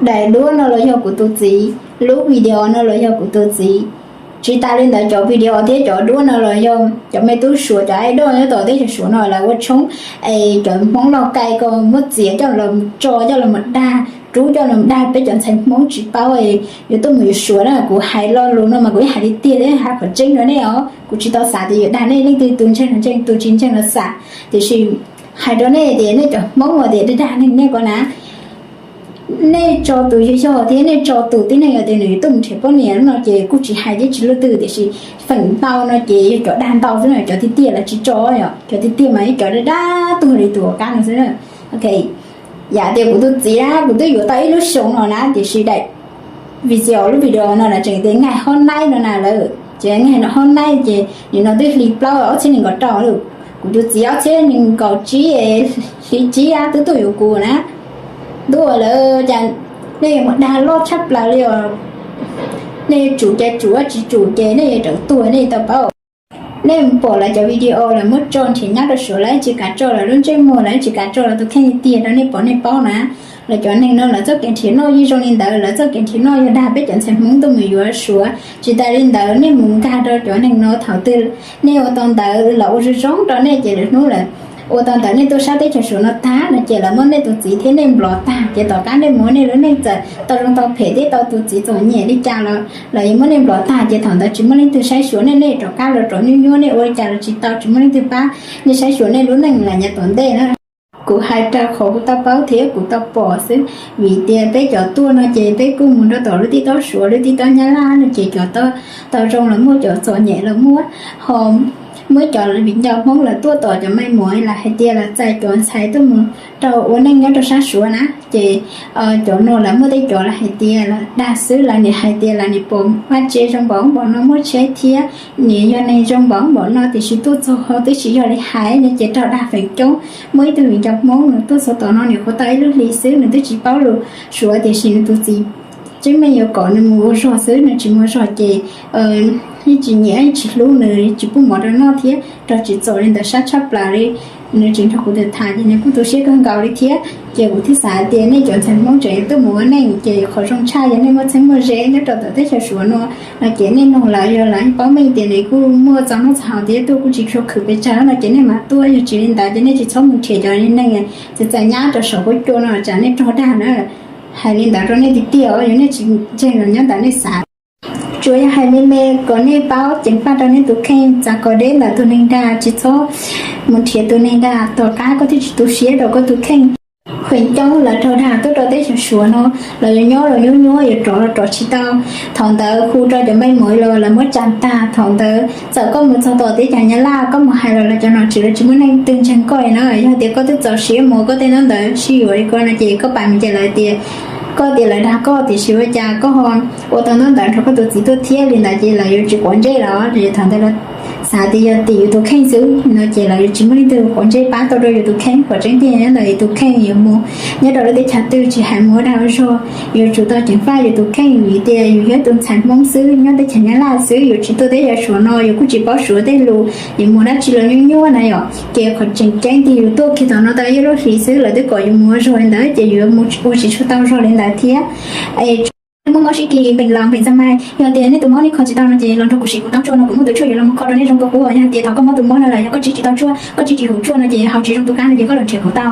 Daim duab no los yog kuv tus txiv, lub video no los yog kuv tus txiv. Tsis tas li ntawd cov video thiab cov duab no los yog cov me tub Suav, cov idol nyob tom teb chaws Suav no lawv ua tshoob, es cov Hmoob Lauj Kai ko muab txiav coj los tso, coj los dag, rub coj los dag peb cov ntxhais Hmoob tsis paub, yuav tuaj mus yuav Suav na. Kuv hais lo lus no mas kuv yeej hais tiag tiag thiab hais qhov tseeb rau nej os. Kuv tsis tau xav tias yuav dag nej, leej twg tus ntseeg los ntseeg, tus tsis ntseeg los xav, tiam sis hais rau nej tias nej cov Hmoob uas tias dag neeg nej ko na, nej tso tus yog yog thiab nej tso tus tib neeg uas tias nws yuav tuaj mus nrhiav poj niam no ces kuj tsis hais thiab tsis luaj twg, tiam sis feem ntau no ces yog cov dag ntau xwb na, cov tiag tiag lawv tsis tso, yog cov tiag tiag mas ib cov dag dag tuag li tus uas kab no xwb na. Ok, yam tias kuv tus txiv na kuv twb yuav tau ib lub xyoos no na, tiam sis daim video, lub video no na tseem tias nqaij hot night no na lawm, ces nqaij hot night ces nim no twb hli plaub ob txhiab nees nkaum rau lawm. Kuv tus txiv ob txhiab nees nkaum tsib hli tsib twb tuaj yuav kuv na. Ntuj, lawv cas nej yuav mus dag loj tshaj plaws li os. Nej yuav tsum ces tsum, tsis tsum ces nej yuav rawm tuag nej tau paub. Nej mus pom lawv cov video lawv muab tso nrhiav nyab rau Suav, lawv tsis kam tso lawv lub ntsej muag, lawv tsis kam tso lawv tus kheej tiag rau nej pom nej paub na. Lawv cov neeg no lawv txoj kev nrhiav noj yeej zoo li ntawd, lawv txoj kev nrhiav noj yog dag peb cov ntxhais Hmoob tuaj mus yuav Suav. Tsis tas li ntawd nej mus nkag rau cov neeg no thaum twg nej ua tau ntawd los ua zoo zoo rau nej ces lwm hnub lawm ua tau ntawd nej tuaj sab teb chaws Suav no tag no ces lawv muab nej tus txiv thiab nej nplov tag ces tom qab nej mus ua nej lub neej txawm tau zoo tau phem thiab tau tus txiv txom nyem li cas los lawv yuav muab nej nplov tag ces thaum ntawd tsis muaj leej twg saib xyuas nej, nej rov qab los rov nyuaj nyuaj nej ua li cas los tsis tau, tsis muaj leej twg pab nej saib xyuas nej lub neej lawm yav tom ntej na. Kuv hais rau qhov kuv tau paub thiab kuv tau pom xwb, vim tias peb cov tuaj no ces peb kuj mus rau tom lub teb chaws Suav, lub teb chaws Nyab Laj no ces cov tau zoo los muaj, cov txom nyem los muaj, ho muaj cov viv ncaus Hmoob lawv tuaj tom cov me muam los hais tias lawv txais cov ntxhais tuaj mus rau ua neej nyob rau sab Suav na ces cov no lawv muaj tej cov lawv hais tias lawv dag xwb, lawv nim hais tias lawv nim pom vaj tse zoo npaum npaum no, muaj tshiab thiab nim yog neeg zoo npaum npaum no, tiam sis tuaj txog ho twb tsis yog li hais no ces raug dag feem coob. Muaj ib tug viv ncaus Hmoob nws tuaj txog tom no nim qhuav tau ib lub hli xwb, nws twb tsis paub lus Suav tiam sis nws tus txiv tseeb meej yuav kom nws mus ua zog xwb, nws tsis mus ua zog ces yeej tsis nyiam yeej tsis hlub nws, tsis pub mov rau noj thiab raug tsim txom li ntawd sab tshaj plaws li. Nws tseem nrog kuv tham ces nws kuj tu siab kawg nkaus li thiab. Ces kuv thiaj xav tias nej cov ntxhais Hmoob tseem tuaj mus ua neej ces qhov zoo tshaj yog nej muaj txheeb muaj ze nyob rau tom teb chaws Suav no, no ces nej nug lawv, yog lawv paub meej tias nws kuj muaj txoj noj txoj haus thiab tuaj kuj tsis tshua khwv pes tsawg no ces nej mam tuaj, yog tsis li ntawd ces nej tsis txhob mus nrhiav cov neeg txais nyab rau saum huab cua no tsam nej raug dag na. Hais li ntawd rau nej tiag tiag, yog nej tsis ntseeg los nyob ntawm nej xav. Tsuas yog hais me me kom nej paub ceev faj rau nej tus kheej, txav kom deb ntawm tus neeg dag, tsis txhob mus nrhiav tus neeg dag, tom qab koj thiaj tsis tu siab rau koj tus kheej. Feem coob lawv raug dag tuaj rau teb chaws Suav no, lawv yuav nyob los nyuaj nyuaj, yuav rov los rov tsis tau. Thaum ntawd hu rau cov me muam los lawv muab tsa tag, thaum ntawd txawm koj mus txog tom teb chaws Nyab Laj koj mus hais los lawv cov nom tswv lawv tsis muaj leej twg ntseeg koj na. Yog tias koj twb txaus siab mus koj tej ntaub ntawv sib yuav li ko no ces koj pais mus ces lawv tias koj tias lawv dag koj tiam sis ua cas koj ho ua tau ntaub ntawv nrog koj tus txiv tuaj thiab li ntawd ces lawv yuav tsis quav ntsej los thaum ntawd lawv xav tias yog tim yus tus kheej xwb no ces lawv yuav tsis muaj leej twg quav ntsej pab tau rau yus tus kheej. Qhov tseeb tiag nyob ntawm yus tus kheej, yus mus nyob rau lub teb chaws twg tsis hais mus ua dag ua zog, yuav tsum tau ceev faj yus tus kheej, vim tias yus yog tus ntxhais Hmoob xwb nyob teb chaws Nyab Laj xwb, yus tsis tuaj teb chaws Suav no yus kuj tsis paub Suav tej lus, yus mus dab tsi los nyuaj nyuaj na yom. Ces qhov tseem ceeb tiag yus tuaj kiag tom no tau ib lub hlis xwb lawv twb kom yus mus ua zog li ntawd ces yus ua tsis tshua tau zog li ntawd thiab. Es Hmoob Mob sib kis npeem laus npeem txaj mais, yog tias nej tus mob nej kho tsis tau no ces los nrog kuv siv kuv taub tshuaj no, kuv muaj tus tshuaj yuav los mus kho rau nej zoo kawg qub. Yog tias thaum koj mob tus mob no lawm yog koj tsis tsis tau tshuaj, koj tsis tsis hum tshuaj no ces haus tsis zoo tus kab no ces koj los nrhiav kuv tau.